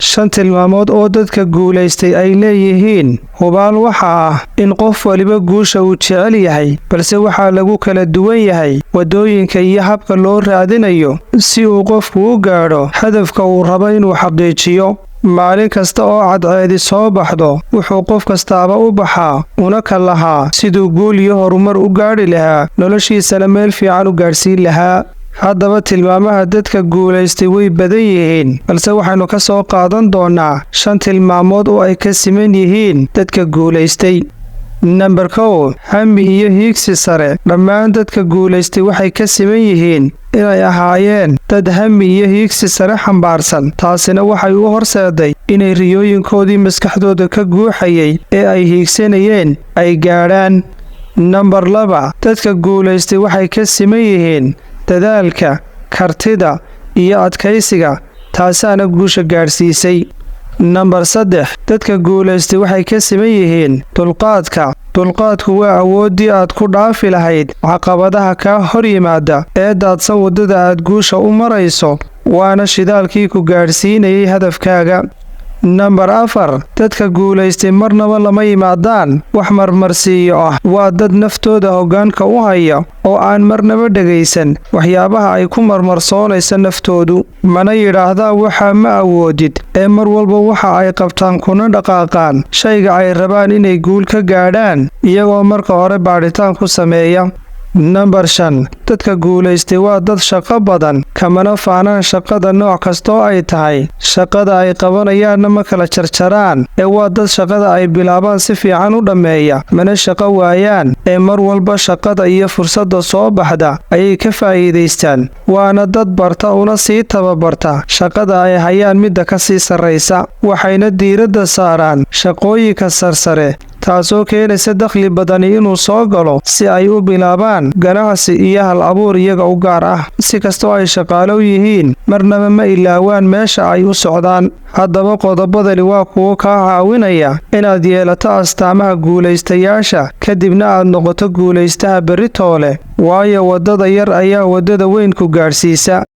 Shan tilmaamood oo dadka guulaystay ay leeyihiin. Hubaal waxa ah in qof waliba guusha uu jecel yahay, balse waxaa lagu kala duwan yahay waddooyinka iyo habka loo raadinayo si uu qofku u gaadho hadafka uu rabo inuu xaqiijiyo. Maalin kasta oo cadceedi soo baxdo, wuxuu qof kastaaba u baxaa una kallahaa siduu guul iyo horumar u gaadhi lahaa, noloshiisana meel fiican u gaadhsiin lahaa. Haddaba tilmaamaha dadka guulaystay way badan yihiin, balse waxaynu ka soo qaadan doonaa shan tilmaamood oo ay ka siman yihiin dadka guulaystay. Nambar 1, hami iyo hiigsi sare. Dhammaan dadka guulaystay waxay ka siman yihiin inay ahaayeen dad hami iyo hiigsi sare xambaarsan. Taasina waxay u horseeday inay riyooyinkoodii maskaxdooda ka guuxayay ee ay hiigsanayeen ay gaadhaan. Nambar 2, dadka guulaystay waxay ka siman yihiin dadaalka, kartida iyo adkaysiga, taasaana guusha gaadhsiisay. Nambar 3, dadka guulaystay waxay ka siman yihiin dulqaadka. Dulqaadku waa awooddii aad ku dhaafi lahayd caqabadaha kaa hor yimaada ee daadsan waddada aad guusha u marayso, waana shidaalkii ku gaadhsiinayay hadafkaaga. Nambar 4, dadka guulaystay marnaba lama yimaadaan wax marmarsiiyo ah. Waa dad naftooda hoggaanka u haya oo aan marnaba dhegaysan waxyaabaha ay ku marmarsoonaysa naftoodu, mana yidhaahdaan "waxaa ma awoodid", ee mar walba waxa ay qabtaan kuna dhaqaaqaan shayga ay rabaan inay guul ka gaadhaan, iyagoo marka hore baadhitaan ku sameeya. Nambar 5, dadka guulaystay waa dad shaqo badan, kamana faanaan shaqada nooc kastoo ay tahay. Shaqada ay qabanayaanna ma kala jarjaraan, ee waa dad shaqada ay bilaabaan si fiican u dhammeeya, mana shaqo waayaan, ee mar walba shaqada iyo fursadda soo baxda ayay ka faa'iidaystaan. Waana dad barta una sii tababarta shaqada ay hayaan midda ka sii sarraysa, waxayna diiradda saaraan shaqooyinka sarsare, taasoo keenaysa dakhli badani inuu soo galo si ay u bilaabaan ganacsi iyo hal abuur iyaga u gaar ah. Si kastoo ay shaqaalo u yihiin, marnaba ma ilaawaan meesha ay u socdaan. Haddaba qodobadani waa kuwo kaa caawinaya inaad yeelato astaamaha guulaystayaasha, kadibna aad noqoto guulaystaha berritoole, waayo waddada yar ayaa waddada weyn ku gaadhsiisa.